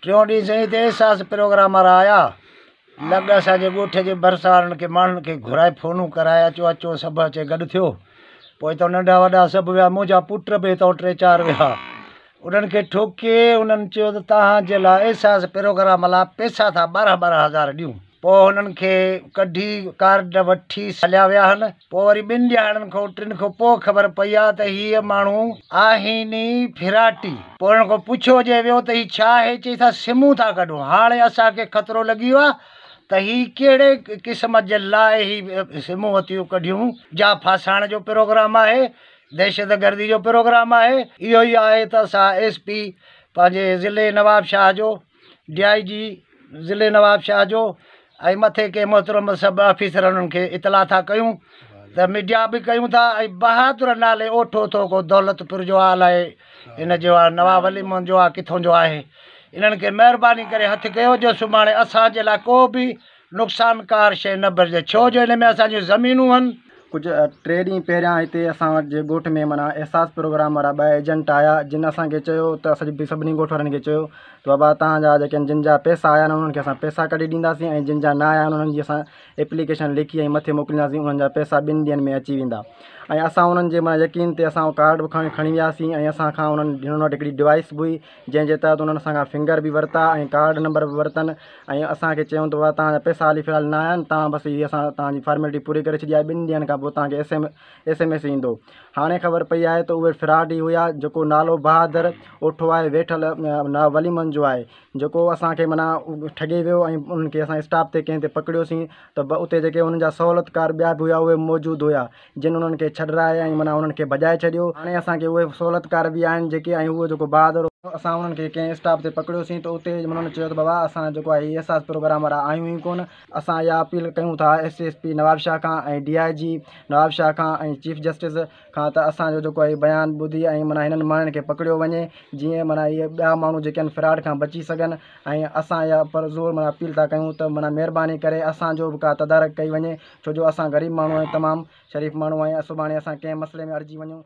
ٽيون ڏينهن سائين هتي احساس پروگرام وارا آيا، لڳ اسان جي ڳوٺ جي ڀرسان وارن کي ماڻهن کي گهرائي فونون ڪرائي اچو اچو سڀ اچي گڏ ٿيو. پوء هتان ننڍا وڏا سڀ ويا، منهنجا پٽ به هتان ٽي چار ويا. انهن کي ٺوڪي انهن چيو ته توهان جي لاء احساس پروگرام لاء پئسا ٿا ٻارهن ٻارهن هزار ڏيون. پوء هنن کي ڪڍي ڪارڊ وٺي هليا ويا هن. پوء وري ٻن ڏهاڙن کان ٽن کان پوء خبر پئي آ ته هيء ماڻهو آهن ئي ڦراٽي. پوء هنن کان پڇيو جي ويو ته هي ڇا آهي؟ چئي ٿا سمون ٿا ڪڍون. هاڻي اسان کي خطرو لڳي ويو آ ته هي ڪهڙي قسم جي لاء هي سمون ٿيون ڪڍيون. جا ڦاسائڻ جو پروگرام آهي، دهشتگردي جو پروگرام آهي. اهو ئي آهي ته اسان ايس پي پنهنجي ضلعي نوابشاهه جو، ڊي I جي ضلعي نوابشاهه جو ۽ مٿي ڪنهن محترم سڀ آفيسرن کي اطلاع ٿا ڪيون ته ميڊيا به ڪيون ٿا ۽ بهادر نالي اوٺو ٿو ڪو دولتپور جو آ الائي ان جو آ نواب علي محمد جو آ ڪٿون جو آهي انهن کي مهرباني ڪري هٿ ڪيو جو سڀاڻي اسان جي لاء ڪو به نقصانڪار شيء نه بڻجي ڇو جو ان ۾ اسان جون زمينون هن. ڪجهه ٽي ڏينهن پهريان هتي اسان وٽ جي ڳوٺ ۾ معنيٰ احساس پروگرام وارا ٻه ايجنٽ آيا جن اسان کي چيو ته اسان جي سڀني ڳوٺ وارن کي چيو ته بابا توهان جا جيڪي آهن جن جا پئسا آيا آهن انهن کي اسان پئسا ڪڍي ڏينداسين ۽ جن جا نه آيا آهن انهن جي اسان ايپليڪيشن لکي ۽ مٿي موڪلينداسين انهن جا پئسا ٻن ڏينهن ۾ اچي ويندا ۽ اسان انهن جي معنيٰ يقين تي اسان ڪارڊ به کڻي کڻي وياسين ۽ اسان کان انهن انهن وٽ هڪڙي ڊوائس به هئي جنهن جي تحت انهن اسان کان فنگر به ورتا ۽ ڪارڊ نمبر به ورتن ۽ اسان کي چيائون ته بابا توهان جا پئسا حالي في الحال نه آيا آهن توهان بس هي اسان توهان جي فارملٽي پوري ڪري ڇڏي آهي ٻن ڏينهن کان پوء توهان کي S M S M S ايندو هاڻي خبر پئي آهي ته اهي فراڊ ئي هيا جيڪو نالو بهادر اوٺو آهي ويٺل نواب ولي محمد جو آهي جيڪو اسان کي معنيٰ ٺڳي ويو ۽ انهن کي اسان اسٽاپ تي ڪنهن تي پڪڙيوسين ته اتي جيڪي انهن جا سهولتڪار ٻيا به هيا اهي موجود هيا جن انهن کي ڇڏرائي ۽ معنيٰ انهن کي ڀڄائي ڇڏيو. هاڻي اسان کي اهي سهولتڪار به آهن جيڪي ۽ اهو جيڪو بهادر هو اسان انهن کي ڪنهن اسٽاپ تي پڪڙيوسين ته اتي انهن چيو ته بابا اسان جيڪو آهي هي احساس پروگرام وارا آهيون ئي ڪونه اسان اها اپيل ڪيون ٿا ايس ايس پي نوابشاهه کان ۽ ڊي I جي نوابشاهه کان ۽ چيف جسٽس کان ته اسان جو جيڪو آهي بيان ٻڌي ۽ معنيٰ هنن ماڻهن کي پڪڙيو وڃي جيئن معنيٰ اهي ٻيا ماڻهو جيڪي آهن فراڊ کان بچي سگهن ۽ اسان اها پرزور معنيٰ اپيل ٿا ڪيون ته معنيٰ مهرباني ڪري اسان جو به ڪا تدارڪ ڪئي وڃي ڇو جو اسان غريب ماڻهو آهيون تمام شريف ماڻهو آهيون سڀاڻي اسان ڪنهن مسئلي ۾ اڙجي وڃون.